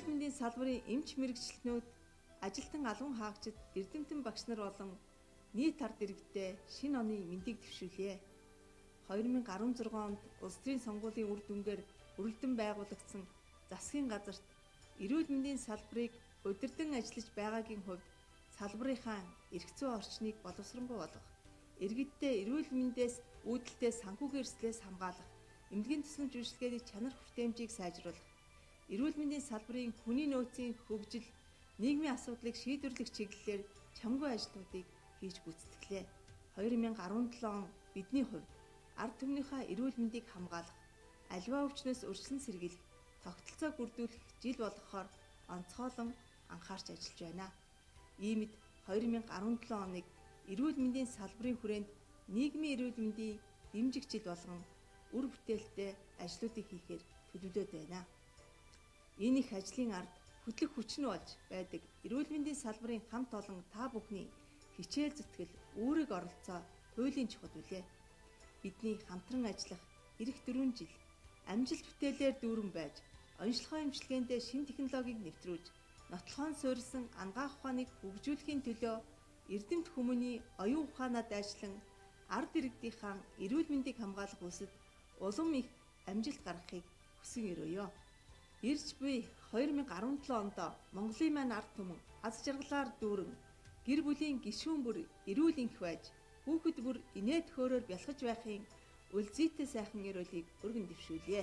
Эрүүл мэндийн салбарын эмч мэргэжилтнүүд, ажилтан албан хаагчид, эрдэмтэн багш нар болон нийт ард иргэдээ шинэ оны мэндийг дэвшүүлье. 2016 онд улс төрийн сонгуулийн үр дүнгээр үргэлдэн байгуулагдсан засгийн газарт эрүүл мэндийн салбарыг удирдан ажиллаж байгаагийн хувьд салбарынхаа эрх зүйн орчныг боловсронгүй болгох, иргэддээ эрүүл мэндээс үүдэлтэй санхүүгийн эрсдлээс хамгаалах, эмнэлгийн тусламж үйлчилгээний чанар хүртээмжийг сайжруулах, эрүүл мэндийн салбарын хүний нөөцийн хөгжил, нийгмийн асуудлыг шийдвэрлэх чиглэлээр чамгүй ажлуудыг хийж гүйцэтгэлээ. 2017 он бидний хувьд ард түмнийхээ эрүүл мэндийг хамгаалах, аливаа өвчнөөс өршлөн сэргийлэх, тогтолцоог бүрдүүлэх жил болгохоор онцгойлон анхаарч ажиллаж байна. Иймд 2017 оныг эрүүл мэндийн салбарын хүрээнд нийгмийн эрүүл мэндийн дэмжих жил болгон үр бүтээлтэй ажлуудыг хийхээр төлөвлөд байна. Энэ их ажлын ард хөдлөх хүч нь болж байдаг эрүүл мэндийн салбарын хамт олон та бүхний хичээл зүтгэл, үүрэг оролцоо туйлын чухал билээ. Бидний хамтран ажиллах ирэх 4 жил амжилт бүтээлээр дүүрэн байж, онцлогоо эмчилгээндээ шинэ технологиг нэвтрүүлж, нотлохоон суурилсан анагаах ухааныг хөгжүүлэхийн төлөө эрдэмт хүмүүний оюун ухаанаа дайчлан ард иргэдийнхаа эрүүл мэндийг хамгаалах үйлсэд улам их амжилт гаргахыг хүсэн өрөөё. Ирж буй 2017 онд Монголын маань ард түмэн аз жаргалаар дүүрэн, гэр бүлийн гишүүн бүр эрүүл энх байж, хүүхэд бүр инээд хөөрөөр бялхаж байхын үлзийтэй сайхан ерөөлийг өргөн дэвшүүлье.